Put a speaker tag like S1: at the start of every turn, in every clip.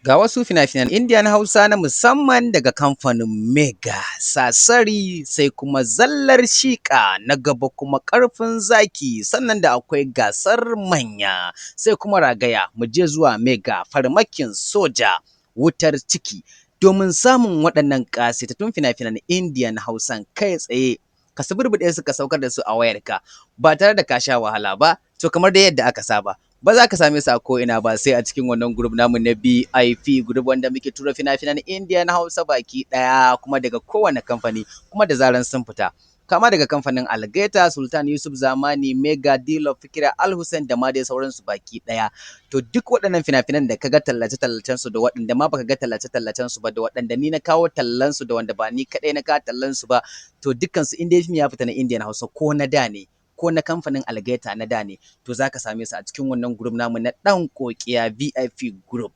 S1: Ga wasu fina-finan Indiya na Hausa na musamman daga kamfanin Mega, Sasari, sai kuma Zallar Shiƙa, na gaba kuma Ƙarfin Zaki, sannan da akwai Gasar Manya, sai kuma Ragaya, mu je zuwa Mega, Farmakin Soja, Wutar Ciki. Domin samun waɗannan ƙasaitattun fina-finan Indiya na Hausan kai tsaye, ka suburbuɗe su ka saukar da su a wayarka ba tare da ka sha wahala ba, to kamar dai yadda aka saba. Ba za ka same su a ko'ina ba sai a cikin wannan group namu na BIP group, wanda muke tura fina-finan Indiya na Hausa baki ɗaya, kuma daga kowane kamfani, kuma da zaran sun fita. Kama daga kamfanin Algaita, Sultan Yusuf Zamani, Mega, Dilo, Fikira, Al Hussein da ma dai sauransu baki ɗaya. To duk waɗannan fina-finan da ka ga tallace-tallacen su, da waɗanda ma baka ga tallace-tallacen su ba, da waɗanda ni na kawo tallan su, da wanda ba ni kaɗai na kawo tallan su ba, to dukkan su in dai fim ya fita na Indiyan Hausa, ko na da ne, ko na kamfanin Algaita na da ne, to za ka same su a cikin wannan group namu na Ɗan Ƙoƙiya VIP group.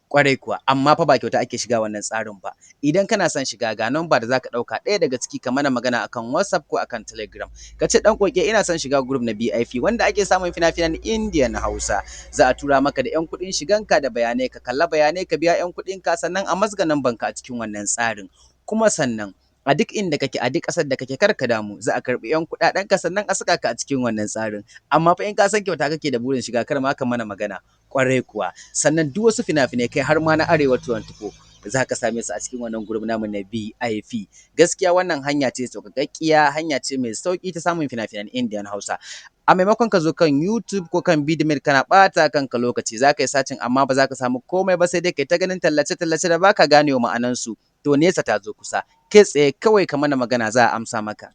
S1: Kwarai kuwa, amma fa ba kyauta ake shiga wannan tsarin ba. Idan kana son shiga, ga number da zaka ɗauka ɗaya daga ciki, ka mana magana akan WhatsApp ko akan Telegram. Ka ce, "Ɗan Ƙoƙiya, ina son shiga group na VIP wanda ake samun fina-finan Indiya na Hausa." Za a tura maka da 'yan kuɗin shiganka da bayanai, ka kalla bayanai, ka biya 'yan kuɗinka, sannan a mazga namban ka a cikin wannan tsarin. Kuma sannan a duk inda kake, a duk ƙasar da kake, kar ka damu, za a karɓi 'yan kuɗaɗen ka, sannan a saka ka a cikin wannan tsarin. Amma fa in ka san kyauta kake da burin shiga, kar ma ka mana magana. Kwarai kuwa, sannan duk wasu fina-finai, kai har ma na Arewa 24, za ka same su a cikin wannan group namu na VIP. Gaskiya wannan hanya ce sauƙaƙƙiya, hanya ce mai sauƙi ta samun fina-finan Indian Hausa. A maimakon ka zo kan YouTube ko kan Vidmate kana ɓata kanka lokaci, za ka yi searching amma ba za ka samu komai ba, sai dai kai ta ganin tallace-tallace da baka ganewa ma'anansu. To nesa ta zo kusa, kai tsaye kawai ka mana magana, za a amsa maka.